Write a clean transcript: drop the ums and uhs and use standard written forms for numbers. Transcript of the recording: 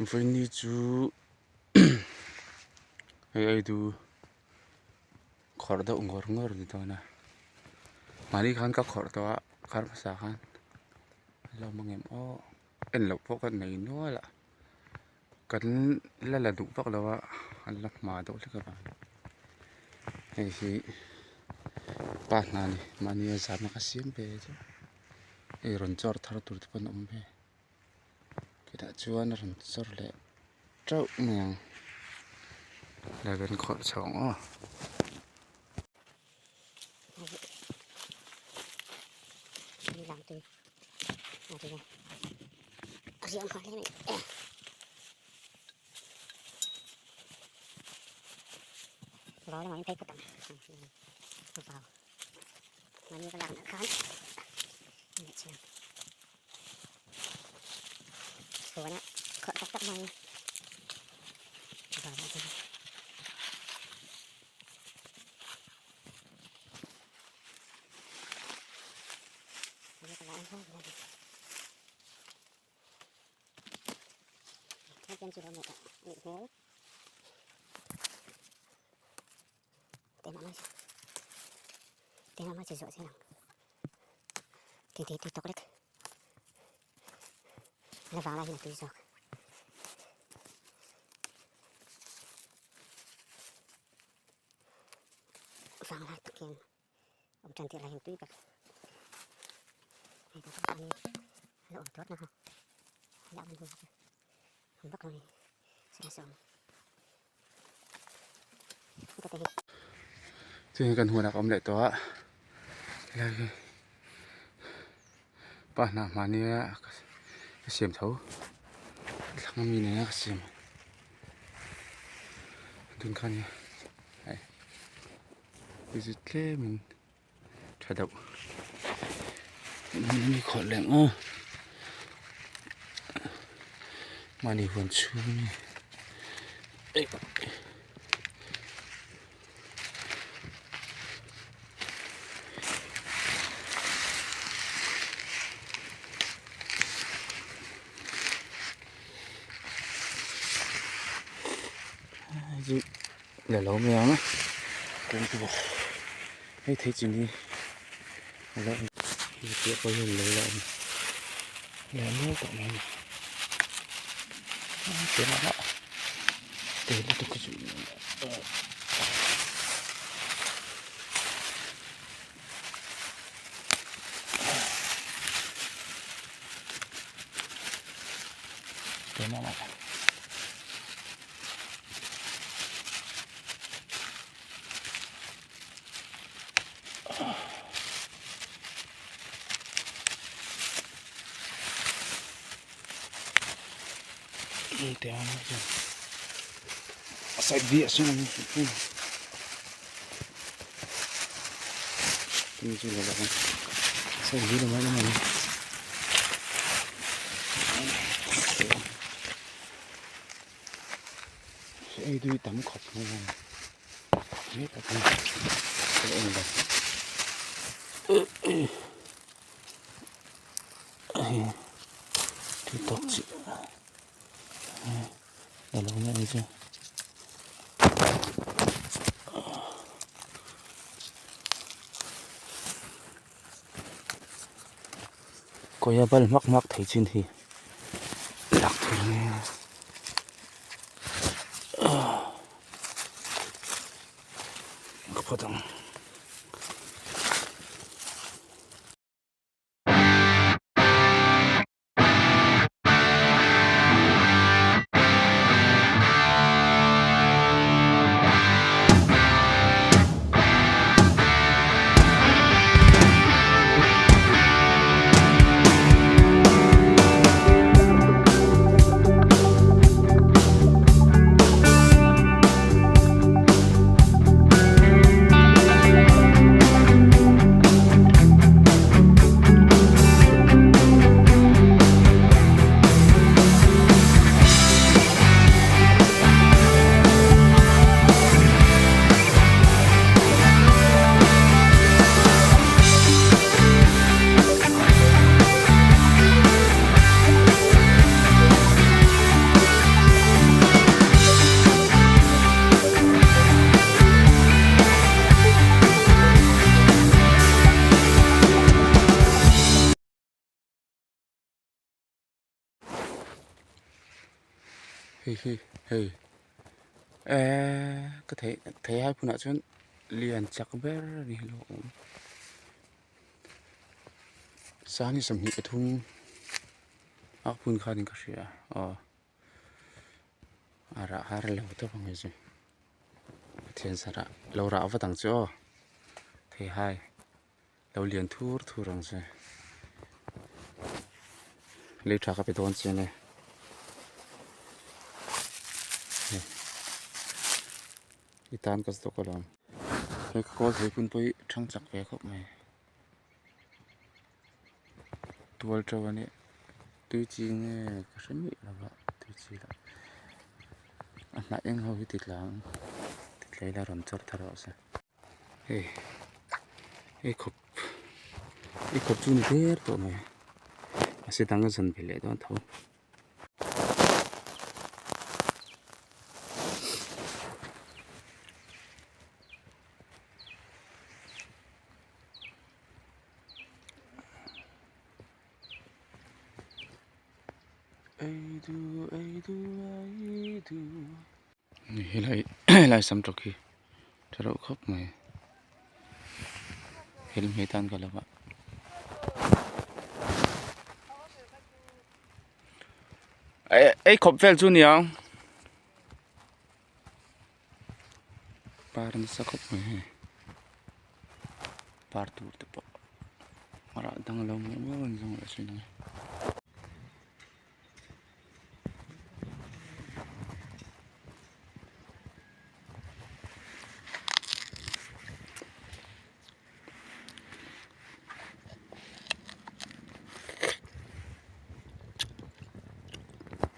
Vawiini chu hei ei du khawrh deuh ngawr ngawr a ni dawn a mahni khan ka khawrh tawh a kar hmasa khan a lo awm ang em aw en loh pawh ka nei nual a kan la la duh vak lo a an la hma deuh hlek avang hei hi pa hna a ni mahni a zahna ka siam ve chu hei rawn chawr thar tur te pawh an awm ve chutah chuan a rawn chawr leh teuh mai ang la kan khawrh chho ang aw. Vang lai tak hian awm tan tirh lai hian tui tak hei tak hian a lo awm tawt na kha a la awm hnu chu awm vak lo ni sela sawm heta te hi. Chuan kan huanah ka awm leh tawh a helai hi pa hnah mahnia ka siam tho thlang ami nena ka siam. Tun khan hei hei chu tlemin tha deuh mi khawrh leh ang aw mahni huan chhung ami eh. La lo mai ang a kawng te pawh hei thei chin hi a lo awm hei piah pawh hian lo la awm leh nual tawh mai a ni a te mah mah te lutuk hi chu te mah mah. Side vi ah sawn an side vi lamah hian an. Ei tui tam khawp mai a ni tak a ka en lo hei tui tawk chi a lo nia ni chu. Kawia bal hmak hmak thei chin hi lak tur a ni a ka phawt ang. Hei hi hei eee ka thei thei hai phunah chuan lian chak ber a ni lo awm sanghi 23 a phun khanin ka hria aw a rah har lo tawp ang hei chu Pathian sarah lo rah vat ang che aw thei hai. Lo lian thur thur ang che. Lei tha ka pe dawn chiang e. I tan ka zawk alawm. Hei ka kawl thei phun pawh hi thang chak ve khawp mai. Tual teuh a nih tui chi nge ka hre miah lo va tui chi lah a hnah eng ho hi ti tlang ti tlai la rawn chawr thar rawh se. Hei ei khawp ei khawp chu ni der tawh mai mahse dang a zan ve leh dawn tho. Ei du ei du ei du. Helai helai sam tawk hi tha reuh khawp mai helhmeh tan ka lo va ei khawp vel chu niang par nasa khawp mai hei par tur te pawh a rah dang lo maw maw an zawng leh thin a.